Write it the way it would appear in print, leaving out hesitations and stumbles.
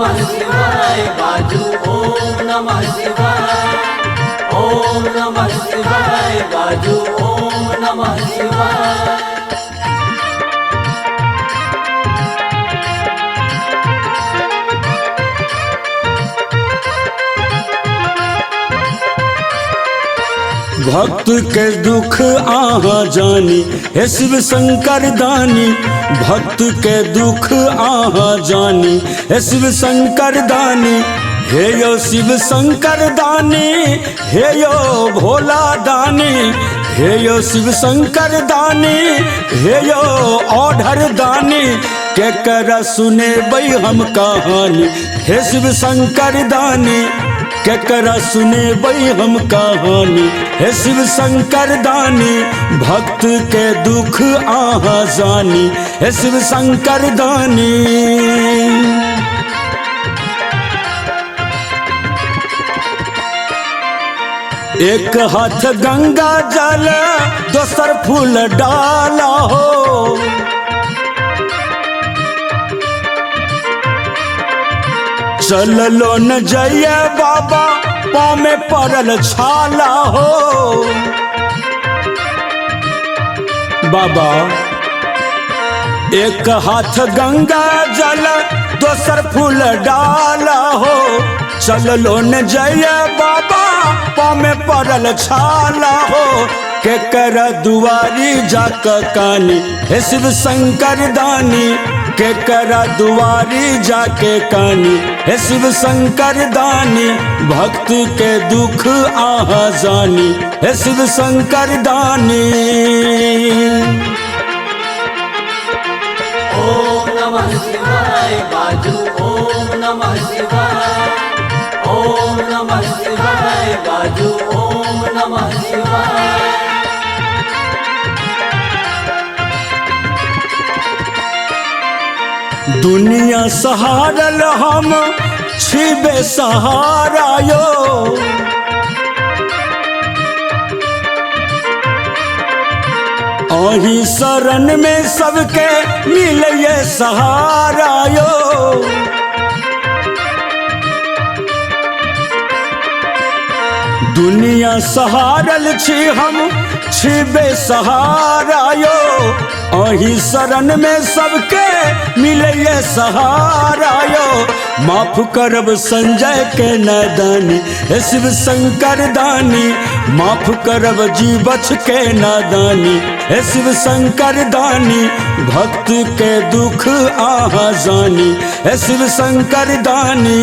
नमः शिवाय बाजू ओम नमः शिवाय। ओम नमः शिवाय बाजू ओम नमः शिवाय। भक्त के दुख आहा जानी हे शिव शंकर दानी। भक्त के दुख आहा जानी हे शिव शंकर दानी। हे यो शिव शंकर दानी, हे यो भोला दानी। हे यो शिव शंकर दानी, हे यो औढर दानी। के कर सुनेबै हम कहानी हे शिव शंकर दानी। केकरा सुनेबै हम कहानी हे शिव शंकर दानी। भक्त के दुख आहा जानी हे शिव शंकर दानी। एक हाथ गंगा जल दोसर फूल डाला हो। चललो न जइए बाबा पाँव में पड़ल छाला हो। बाबा एक हाथ गंगा जल दोसर फूल डाला हो। चललो न जइए बाबा पाँव में पड़ल छाला हो। के कर दुआरी जाक कानी हे शिव शंकर दानी। के कर दुआरी जाके कानी हे शिव शंकर दानी। भक्त के दुख आहा जानी हे शिव शंकर दानी। ओम नमः शिवाय बाजू ओम नमः शिवाय। ओम नमः शिवाय बाजू ओम नमः शिवाय। दुनिया सहारल हम छी बेसहारा यो। अही शरण में सबके मिलये सहारा यो। दुनिया सहारल छी हम छी बेसहारा यो। अही शरण में सबके मिलये सहारा यो। माफ करब संजय के नादानी हे शिव शंकर दानी। माफ करब जीवछ के नादानी हे शिव शंकर दानी। भक्त के दुख आहा जानी हे शिव शंकर दानी।